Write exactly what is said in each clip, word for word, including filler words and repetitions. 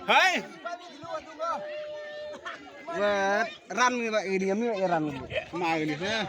Hai. Wah, ran ni ba ini, ini ran ni. Ma ini, ha.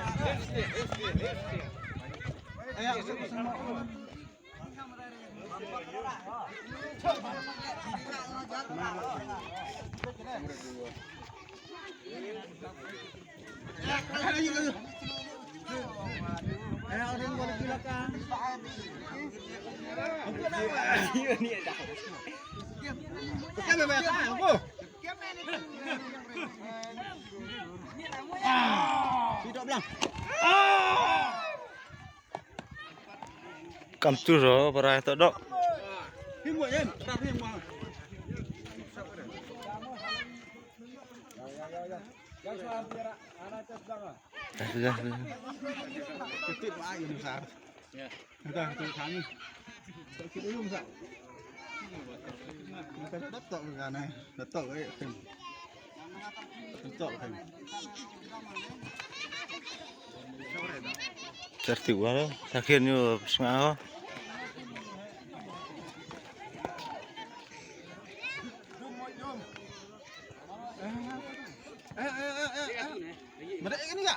Kam tu ro, parai to dok. Dah, dah, dah. Dah, dah, dah. Dah, dah, dah. Tertib wala, sakit nyu sengah. Mana ini ka?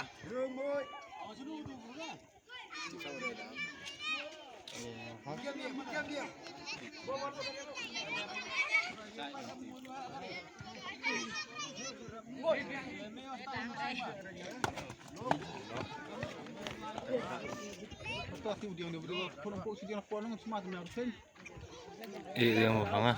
Eh, dia mau pangan.